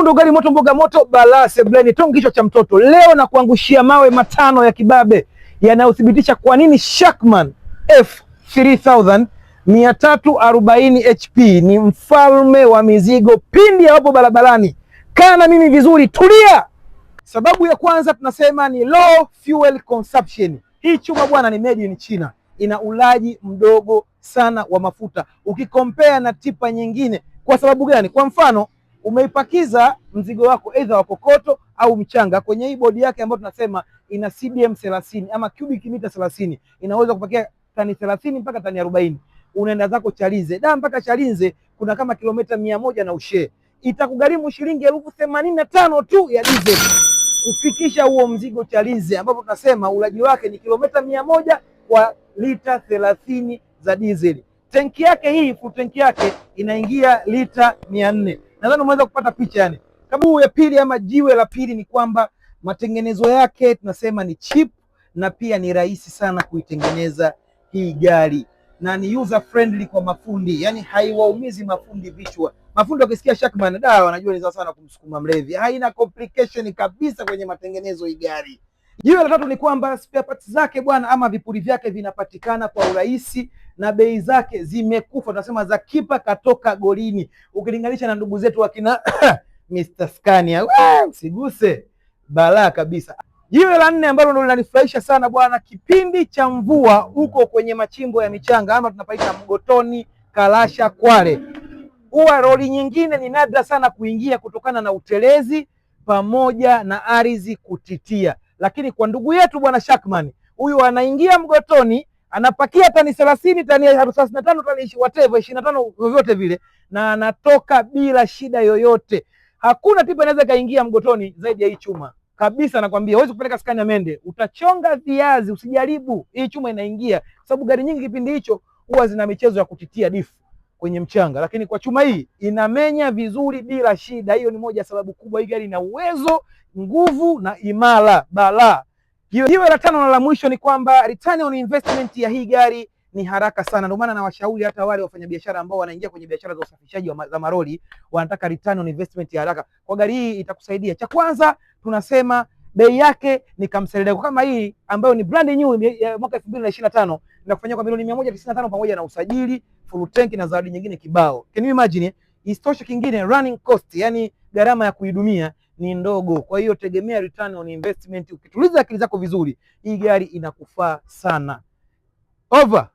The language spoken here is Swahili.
Midundo gari moto mboga moto balaa sebleni tongi kichwa cha mtoto. Leo na kuangushia mawe matano ya kibabe yanayothibitisha kwa nini Shacman F 3000 340 HP ni mfalme wa mizigo pindi awapo barabarani. Kaa na mimi vizuri, tulia. Sababu ya kwanza tunasema ni low fuel consumption. Hii chuma bwana ni made in China, ina ulaji mdogo sana wa mafuta ukicompare na tipa nyingine. Kwa sababu gani? Kwa mfano umeipakiza mzigo wako aidha wa kokoto au mchanga kwenye hii bodi yake ambayo tunasema ina CBM 30 ama cubic mita 30, inaweza kupakia tani 30 mpaka tani 40. Unaenda zako Chalinze da mpaka Chalinze kuna kama kilomita 100 na ushee, itakugharimu shilingi 85,000 tu ya diesel kufikisha huo mzigo Chalinze, ambapo tunasema ulaji wake ni kilomita 100 kwa lita 30 za diesel. Tenki yake hii full tank yake inaingia lita 400. Nadhani umeweza kupata picha yani. Sababu ya pili ama jiwe la pili ni kwamba matengenezo yake tunasema ni cheap na pia ni rahisi sana kuitengeneza hii gari na ni user friendly kwa mafundi, yani haiwaumizi mafundi vichwa. Mafundi wakisikia Shacman da wanajua ni sawa sana kumsukuma mlevi. Haina complication kabisa kwenye matengenezo hii gari. Jiwe la tatu ni kwamba spare parts zake bwana, ama vipuri vyake vinapatikana kwa urahisi na bei zake zimekufa, tunasema za kipa katoka golini, ukilinganisha na ndugu zetu wakina Mr Scania. Usiguse balaa kabisa. Jiwe la nne ambalo ndo linanifurahisha sana bwana, kipindi cha mvua huko kwenye machimbo ya michanga ama tunapaita Mgotoni, Kalasha, Kwale, huwa roli nyingine ni nadra sana kuingia kutokana na utelezi pamoja na ardhi kutitia, lakini kwa ndugu yetu bwana Shacman huyu anaingia Mgotoni anapakia tani 30, tani 35, tani whatever 25, vyovyote vile, na anatoka bila shida yoyote. Hakuna tipa inaweza kaingia Mgotoni zaidi ya hii chuma kabisa, nakwambia. Huwezi kupeleka Scania Mende, utachonga viazi, usijaribu. Hii chuma inaingia, sababu gari nyingi kipindi hicho huwa zina michezo ya kutitia diff kwenye mchanga, lakini kwa chuma hii inamenya vizuri bila shida. Hiyo ni moja ya sababu kubwa. Hii gari ina uwezo, nguvu na imara balaa. Jiwe la tano na la mwisho ni kwamba return on investment ya hii gari ni haraka sana. Ndio maana nawashauri hata wale wafanyabiashara ambao wanaingia kwenye biashara za usafishaji za maroli wanataka return on investment ya haraka, kwa gari hii itakusaidia. Cha kwanza tunasema bei yake ni kamseleleko kama hii ambayo ni brand new ya mwaka 2025 na kufanyia kwa milioni 195 pamoja na usajili, full tank na zawadi nyingine kibao. Can you imagine? Isitoshe kingine, running cost, yani gharama ya kuihudumia ni ndogo. Kwa hiyo tegemea return on investment. Ukituliza akili zako vizuri, hii gari inakufaa sana. Over.